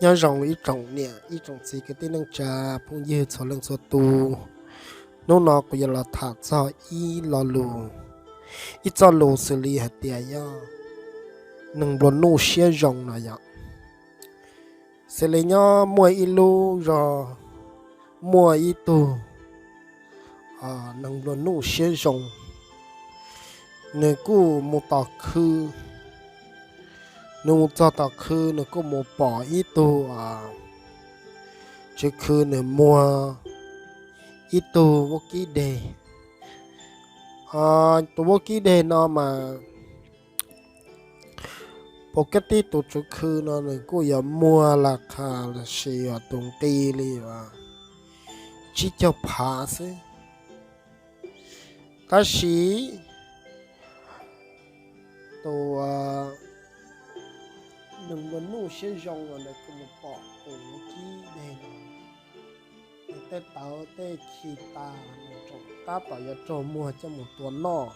Nyob zoo ib tsoom niam ib tsoom txiv kwv tij neej tsa phooj ywg txhua leej txhua tus. Hnub no kuv yuav los tham txog ib lo lus, ib txoj lus xws li hais tias yog neeg nplua nuj siab zoo no yom. Xws li nyob muaj ib lub zog, muaj ib tug neeg nplua nuj siab zoo, nws kuj mus tom khw. Nws mus txog tom khw, nws kuj mus pom ib tug tswv khw, nws muag ib tug vaub kib deg. Tus vaub kib deg no mas, pom kab tib tus tswv khw no nws kuj yuav muag las khas los sis yog tus nqi li tsib caug phav xwb. Tab sis tus neeg nplua nuj siab zoo no nws kuj mus pom tus vaub kib deg no, nws tej tawv tej khi tas, nws tseem tab tom yuav raug muag coj mus tua noj.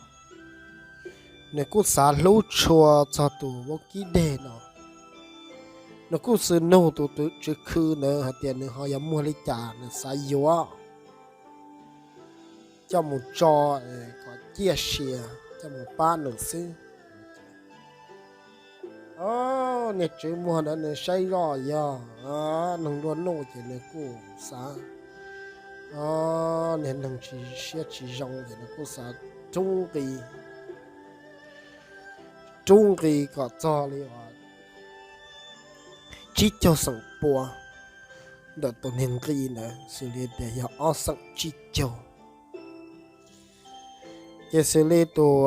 Nws kuj xav hlub tshua txog tus vaub kib deg no. Nws kuj xav nug tus tswv khw ntawd hais tias nws ho yuav muag li cas, nws xav yuav coj mus tso kom ciaj sia, coj mus pab nws xwb. Niag tswv muag ntawd nws saib zoj yog neeg nplua nuj ces nws kuj xav, niag neeg tsis siab tsis zoo ces nws kuj xav rub nqi, rub nqi kom txog li tsib caug xeem pua ntawm tus niag nqi ntawd, xws li tias yog ob xeem tsib caug. Ces xws li tus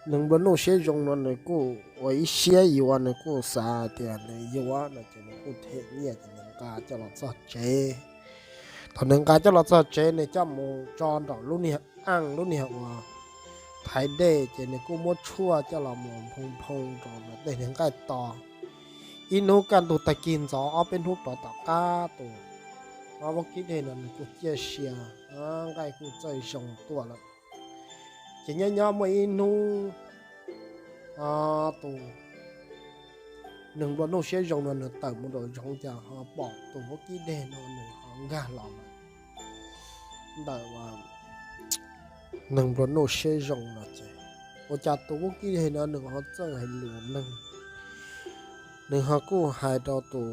neeg nplua nuj siab zoo no nws kuj ua ib siab yuav, nws kuj xav tias nws yuav no ces nws kuj them nyiaj ces nws nqa coj los txog tsev. Thaum nws nqa coj los txog tsev, nws coj mus tso nraum lub niag aj, lub niag uas thaiv dej, ces nws kuj muab tshuaj coj los mus nphoo nphoo rau ntawm tej niag nqaij tos. Ib hnub kaj ntug tag kis ntxov ob peb hnub rov tom qab, tus vaub kib deg no nws kuj ciaj sia, nqaij kuj txawj zoo tuaj lawm. Ces nyob nyob muaj ib hnub, tus neeg nplua nuj siab zoo no nws tawm mus nraum zoov cas ho pom tus vaub kib deg no nws ho nkag los lawm ntawm neeg nplua nuj siab zoo no ces, ua cas tus vaub kib deg no nws ho txawj hais lus neeg, nws ho kuj hais rau tus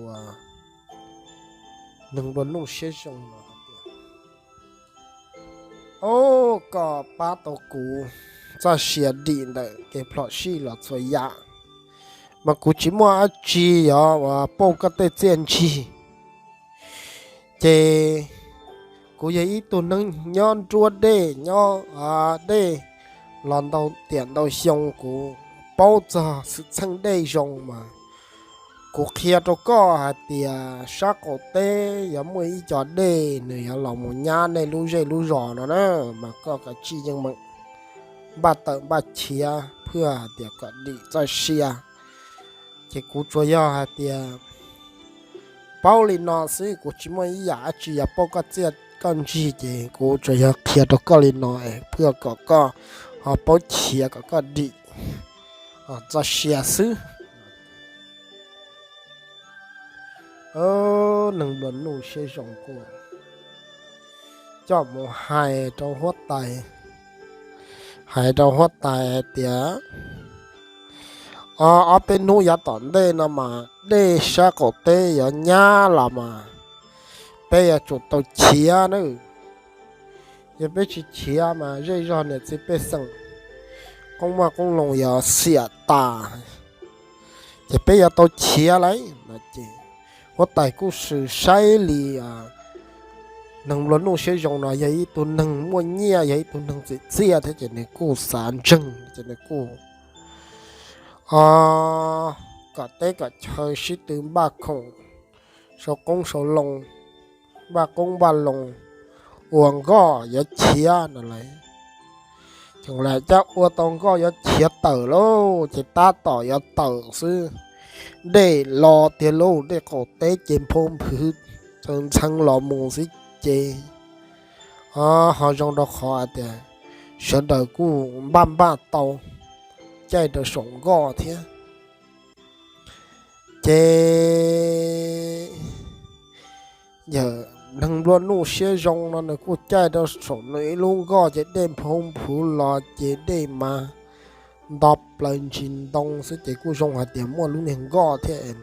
neeg nplua nuj siab zoo no hais tias, Au, koj pab tau kuv txoj sia dim ntawm kev plhom sij los txhua yam, mas kuv tsis muaj dab tsi yuav pauj koj tej txiaj ntsig. Ces kuv yog ib tug neeg nyob nruab dej, nyob dej los ntau tiam ntau xyoo, kuv paub txog xwm txheej dej zoo mas kuv qhia rau koj hais tias sab qaum teb yuav muaj ib co dej nws yuav los mus nyab nej lub zej lub zos no na, mas koj kav tsij yeej meem npaj tawm npaj chiav phaj hais tias kom dim txoj sia. Ces kuv tsuas yog hais tias paub li no xwb, kuv tsis muaj ib yam dab tsi yuav pauj koj txiaj koj ntsig, ces kuv tsuas yog qhia rau koj li no phaj kom koj ho paub chiav kom koj dim txoj sia xwb. Neeg nplua nuj siab zoo kuj coj mus hais rau huab tais, hais rau huab tais hais tias, O, ob peb hnub yav tom ntej no mas dej sab qaum teb yuav nyab los mas peb yuav tsum tau chiav na. Yog peb tsis chiav mas zej zog niam txiv pej xeem, qoob maj qoob loo yuav xiam tas, ces peb yuav tau chiav lawm no ces huab tais kuj sim saib li neeg nplua nuj siab zoo no yog ib tug neeg muaj nyiaj, yog ib tug neeg txim txiaj thiab ces nws kuj xav ntseeg ces nws kuj kom teb kom chaw sib tw npaj khoom, sau qoob sau loo, npaj qoob npaj loo, ua nkoj yuav chiav no lawm. Ces lam coj ua tau nkoj yuav chiav tawm lauj, ces tab tom yuav tawm xwb, dej los tiag lauj, dej qaum teb ces nphau nphwv txaws ntxhee los mus xwb ces ho zoo rau qhov hais tias sawv daws kuj npaj npaj tau caij rau saum nkoj thiab. Ces yawm neeg nplua nuj siab zoo no nws kuj caij rau saum nws ib lub nkoj ces dej nphau nphwv los ces dej mas nto plaws ntsis ntoo xwb ces kuj zoo hais tias muaj lub niag nkoj thiab.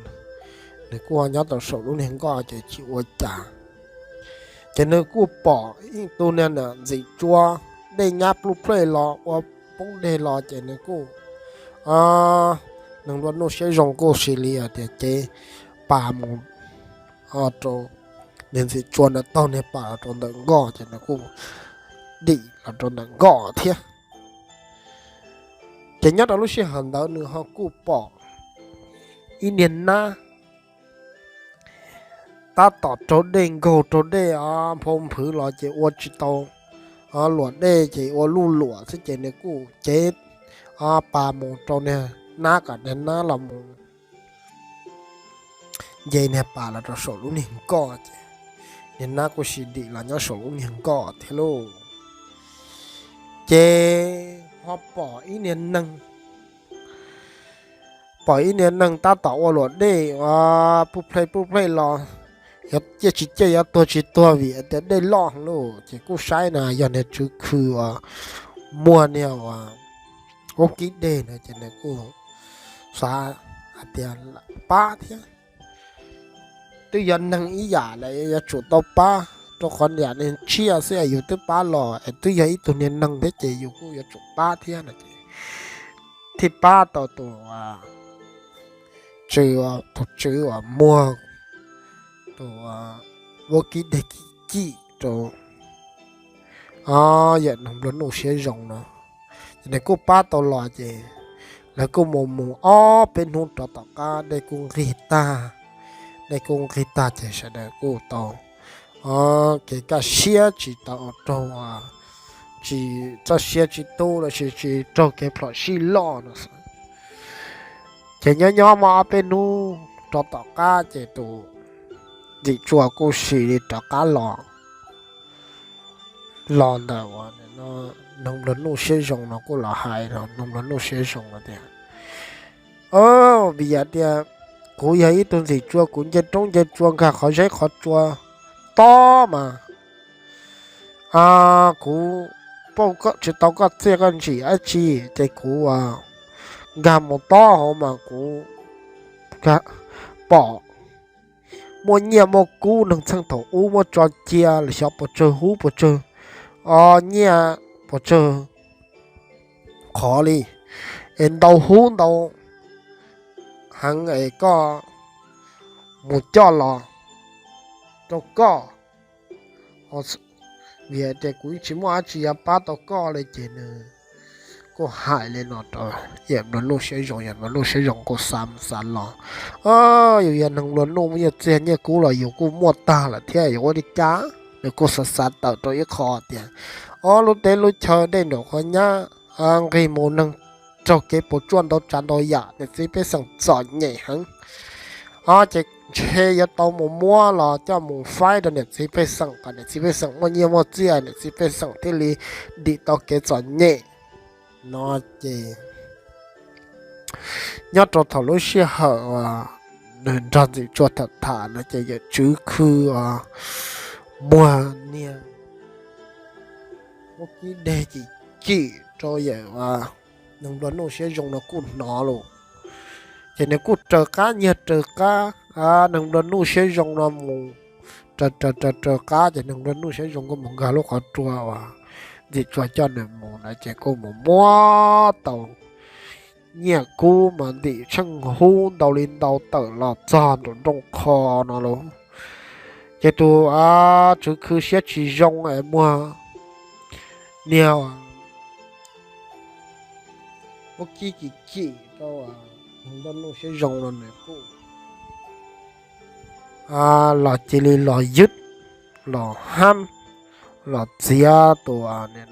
Nws kuj nyob rau saum lub niag nkoj ces tsis ua cas. Ces nws kuj pom ib tug niag ntxim tsua dej nyab pluj plej los ua poob deg los ces nws kuj, neeg nplua nuj siab zoo kuj sis li tias ces pas mus rau, niag ntxim tsua ntawd taug niag pas los rau ntawm nkoj ces nws kuj dim los rau ntawm nkoj thiab. Ces nyob rau lub sij hawm ntawd nws ho kuj pom ib niag nab tab tom raug dej nkaug raug dej nphau nphwv los ces ua tsis tau luam dej ces ua luj luam xwb ces nws kuj cev pas mus rau niag nab kom niag nab los mus nce niag pas los rau saum lub niag nkoj ces niag nab kuj sim dim los nyob saum lub niag nkoj thiab lauj. Ces ho pom ib niag neeg, pom ib niag neeg tab tom ua luam dej ua pub plej pub plej los, yog ciaj tsis ciaj yuav tuag tsis tuag vim tias dej loj heev lauj. Ces kuj saib na yog niag tswv khw uas muag niag uas vaub kib deg na ces nws kuj xav hais tias pab thiab. Twb yog neeg ib yam lawm yuav tsum tau pab, rau qhov yam niag tsiaj xwb yus twb pab los es twb yog ib tug niag neeg thiab ces yus kuj yuav tsum pab thiab no ces thiaj pab tau tus tswv, tus tswv uas muag tus vaub kib deg kim kim rau yawm neeg nplua nuj siab zoo no. Ces nws kuj pab tau los ces lawv kuj mus mus ob peb hnub rov tom qab dej kuj nqig tag. Dej kuj nqig tag ces sawv daws kuj tau kev kaj siab tsis tau raug, tsis txoj sia tsis tu lossis tsis raug kev plhom sij loj no. Ces nyob nyob muaj ob peb hnub rov tom qab ces tus ntxim tsua kuj sim li rov qab los, los ntawm uas neeg nplua nuj siab zoo no kuj los hais rau neeg nplua nuj siab zoo no tias, vim yog tias kuv yog ib tug ntxim tsua, kuv nce roob nce tsua nkag qhov zeb qhov tsua tob mas kuv pauj tsis tau koj txiaj koj ntsim dab tsi, ces kuv nkag mus tob hauv mas kuv pom muaj nyiaj muaj kub neeg txheej thaum ub muab tso cia los xyov puas tsawg hub puas tsawg, o, nyiaj puas tsawg qhov li, es ntau hub ntau heev es koj mus coj los rau koj, vim tias kuv tsis muaj dab tsi yuav pab tau koj li. Ces nws kuj hais li no rau yawm nplua nuj siab zoo, yawm nplua nuj siab zoo kuj xav mus xav los, yus yog neeg nplua nuj muaj nyiaj txiag nyiaj kub los yus kuj muaj tag lawm thiab yuav ua li cas. Nws kuj xav xav tawm rau ib qho tias, o, lub teb lub chaw dej nraum qhov nyab nqig mus neeg raug kev puas tsuaj ntau tsav ntau yam, niam txiv pej xeem txom nyem heev. O, ces ntshe yuav tau mus muab los coj mus faib rau niam txiv pej xeem kom niam txiv pej xeem muaj nyiaj muaj txiaj, niam txiv pej xeem thiaj li dim tau kev txom nyem no. Ces nyob rau thaum lub sij hawm uas nws nrog ntxim tsua tham tham no ces yawm tswv khw uas muag niag vaub kib deg cim cim rau yawm neeg nplua nuj siab zoo no kuj hnov los, ces nws kuj raws qab nyiag raws qab neeg nplua nuj siab zoo no mus, raws raws raws raws qab ces neeg nplua nuj siab zoo kuj mus nkag lub qhov tsua uas ntxim tsua coj nws mus na ces kuj mus muab tau nyiaj kub mas ntim tsheej hub ntau li ntau tawm los txog nraum nrooj qho no lauj. Ces tus tswv khw siab tsis zoo es muag niag vaub kib cim cim rau neeg nplua nuj siab zoo no nws kuj los cia li los ywj, los hab, los txiav tus neeg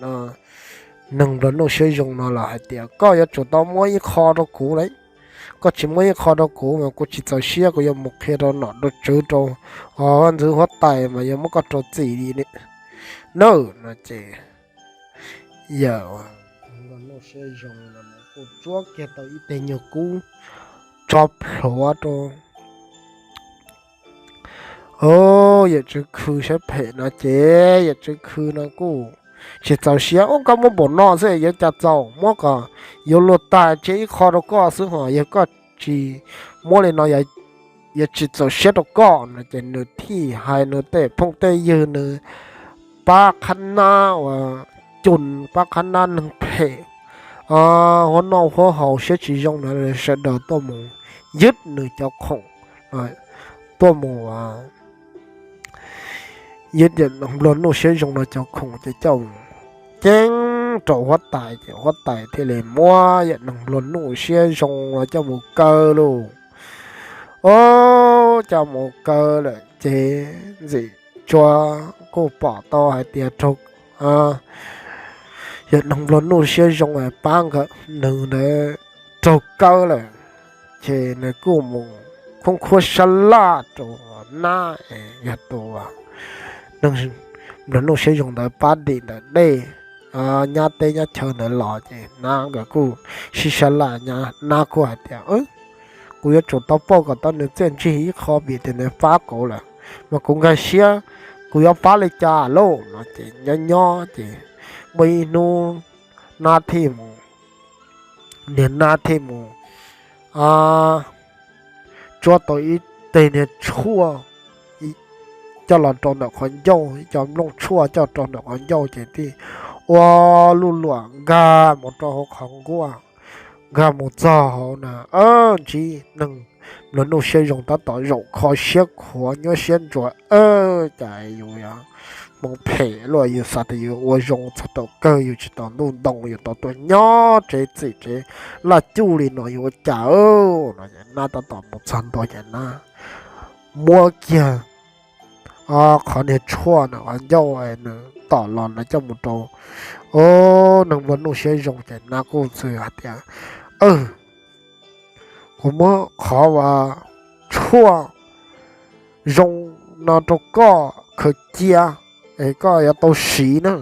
nplua nuj siab zoo no los hais tias koj yuav tsum tau muab ib qho rau kuv lauj. Koj tsis muab ib qho rau kuv mas kuv tsis txaus siab, kuv yuav mus qhia rau nom rau tswv rau vaj ntxwv huab tais mas yuav muab koj rau txim li nawb no ces yawm neeg nplua nuj siab zoo no kuj tsuab kiag tau ib teg nyuag kub tso plhuav rau O, yawm Tswv Khw siab phem no ces yawm Tswv Khw no kuj tsis txaus siab, Ub, koj muab npaum no xwb yuav cas txaus, muab kom yuav luag tag cia ib qho rau koj xwb ho yog koj tsis muab li no yuav tsis txaus siab rau koj no ces nws thiaj hais nws tej phooj tej ywg nws pab qhab nab uas cus, pab qhab nab neeg phem, huab noj huab haus siab tsis zoo na, sawv daws tuaj mus ywg nws cov khoom, tuaj mus ywg yawm neeg nplua nuj siab zoo no cov khoom ces coj mus ceeb rau huab tais ces huab tais thiaj li muab yawm neeg nplua nuj siab zoo no coj mus kaw lauj. O, coj mus kaw lawm ces ntxim tsuav kuj pom tau hais tias raug yawm neeg nplua nuj siab zoo pab nkawd nws ntawd raug kaw lawm, ces nws kuj mus khoob khuab sab laj rau nab es yog tus neeg nplua nuj siab zoo ntawd pab dim ntawm dej nyab teb nyab chaw ntawd los ces nab nkawd kuj sib sab laj, nab kuj hais tias, Kuv yuav tsum tau pauj kom tau nws txiaj ntsig ib qho vim tias nws pab kuv lawm, mas kuv nkag siab, kuv yuav pab li cas lauj no ces nyob nyob ces muaj ib hnub nab thiaj mus, niag nab thiaj mus tsuab tau ib teg niag tshuaj coj los rau ntawm qhov ncauj, ib co nplooj tshuaj coj rau ntawm qhov ncauj ces thiaj ua luj luam nkag mus rau hauv qhov nkuaj, nkag mus txog hauv na, ntsib neeg nplua nuj siab zoo tab tom zaum kho siab khuav nyuaj siab ntsuav, Cas yus yog hmoov phem luaj, yus xav tias yus ua zoo txog rau kawg yus tsis tau ntuj ntoo, yus tau tuaj nyob tsev txim tsev laj cuj li no yus ua cas no. Nab tab tom mus txog ntua ces nab muab kiag qhov niag tshuaj ntawm qhov ncauj nws tom los no coj mus rau neeg nplua nuj siab zoo ces nab kuj txawm hais tias, Kuv muab qhov uas tshuaj zoo no rau koj khaws cia es koj yuav tau siv na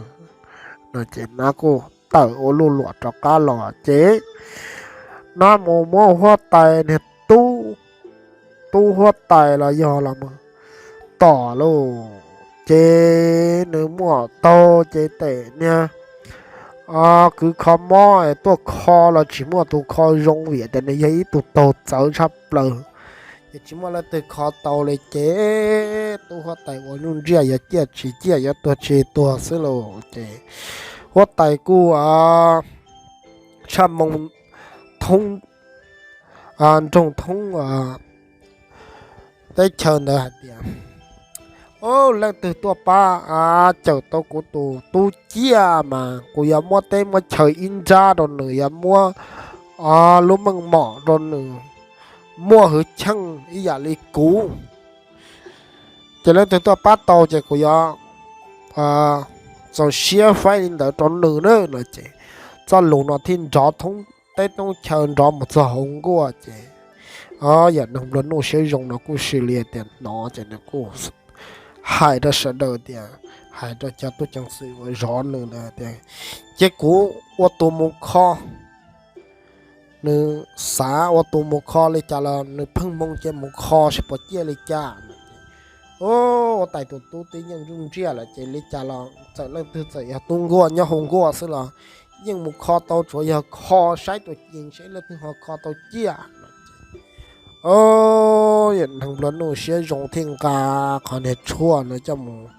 no ces nab kuj tawm ua luj luam rov qab los ces nab mus muab huab tais niag tub, tub huab tais los yog los mus tom lauj. Ces nws muaj taug ces tes niag kwv kho mob tuaj kho los tsis muaj tus kho zoo vim tias nws yog ib tug taug txawv tshaj plaws, ces tsis muaj leej twg kho tau li ces tub huab tais ua nuj ntsiaj yuav ciaj tsis ciaj yuav tuag tsis tuag xwb lauj. Ces huab tais kuj tshaj moo thoob nroog thoob teb chaws ntawd hais tias, Leej twg tuaj pab cawm tau kuv tus tub ciaj mas kuv yuav muab teb muab chaw ib nrab rau nws, yuav muab lub meej mom rau nws, muaj hwj chim ib yam li kuv. Ces leej twg tuaj pab tau ces kuv yuav txaus siab faib li ntawd rau nws na no ces txoj lus no thiaj nrov thoob teb thoob chaw nrov mus txog hauv nkuaj ces yawm neeg nplua nuj siab zoo no kuj sim li tias hnov ces nws kuj hais rau sawv daws tias, hais rau cov tub ceev xwm uas zov nws ntawd tias, Cia kuv ua tus mus kho. Nws xav ua tus mus kho li cas los nws pheej moo cia mus kho saib puas ciaj li cas. Huab tais tus tub twb yeej nuj ntsiaj lawm ces li cas los txawm leej twg txawm yog tub nkuaj nyob hauv nkuaj xwb los yeej mus kho tau, tsuav yog kho saib tus ceev saib leej twg ho kho tau ciaj. Yawm neeg nplua nuj siab zoo thiaj nqa qhov niag tshuaj no coj mus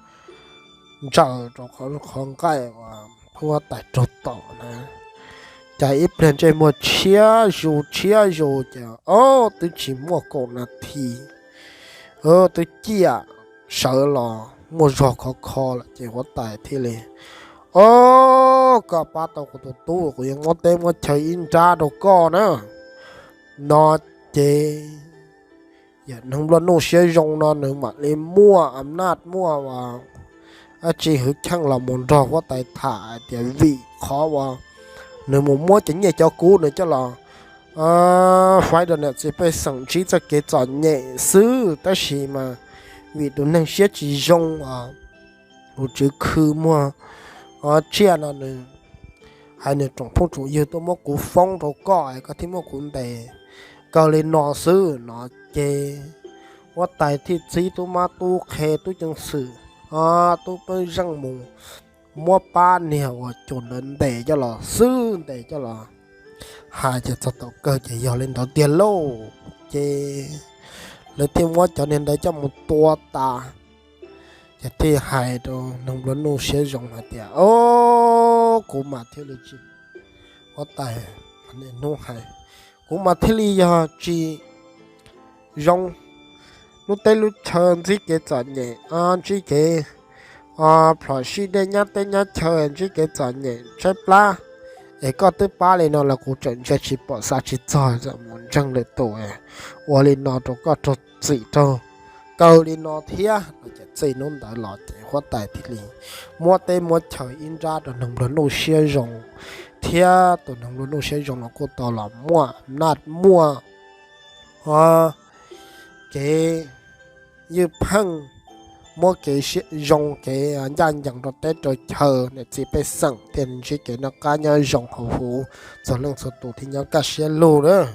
ntsaws rau qhov nqaij uas huab tais raug tom na. Cas ib pliag ntsej muag tshiab zus tshiab zus ces twb tsis muaj kaum nas this twb ciaj sawv los muaj zog khov kho lawm ces huab tais thiaj li, O, koj pab tau kuv tus tub, kuv yuav muab teb muab chaw ib nrab rau koj na no ces yawm neeg nplua nuj siab zoo no nws mam li muaj a naj muaj dab tsi hwj chim los mus nrog huab tais tham hais tias vim qhov uas nws mus muab cov nyiaj cov kub nws coj los faib rau niam txiv pej xeem ntsib txoj kev txom nyem xwb, tab sis mas vim tus neeg siab tsis zoo, tus tswv khw muag tsiaj no nws hais nws tsoom phooj tsoom ywg tuaj muab kuv foob rau koj es koj thiaj muab kuv ntes kawg li no xwb no ces Huab tais thiaj txib tub mab tub qhe tub ceev xwm, tub peb zeej mus muab pab niag uas cuas ntawd ntes coj los xwb, ntes coj los hais ces txog thaum kawg ces yog li ntawd tiag lauj. Ces lawv thiaj muab cov niag ntawd coj mus tua tas, ces thiaj hais rau neeg nplua nuj siab zoo hais tias, O, kuv mas thiaj li tsis, huab tais, hnub hais, kuv mas thiaj li yog tsis zoo. Lub teb lub chaw ntsib kev txom nyem, ntsib kev plhom sij dej nyab teb nyab chaw, ntsib kev txom nyem tshaib plab, es koj twb pab li no los kuv tseem ntsia tsis pom xa tsis txog, mus ntseeg lwm tus ua li no rau koj raug txim raug kaw li no thiab. Txij hnub ntawd los ces huab tais thiaj li muab teb muab chaw ib nrab rau neeg nplua nuj siab zoo, thiab tus neeg nplua nuj siab zoo los kuj tau los muaj naj muaj kev ywj pheej, muab kev zoo kev ncaj ncees rau teb rau chaw, niam txiv pej xeem thiaj ntsib kev noj qab nyob zoo hauv huv, txhua leej txhua tus thiaj nyob kaj siab lug lawm.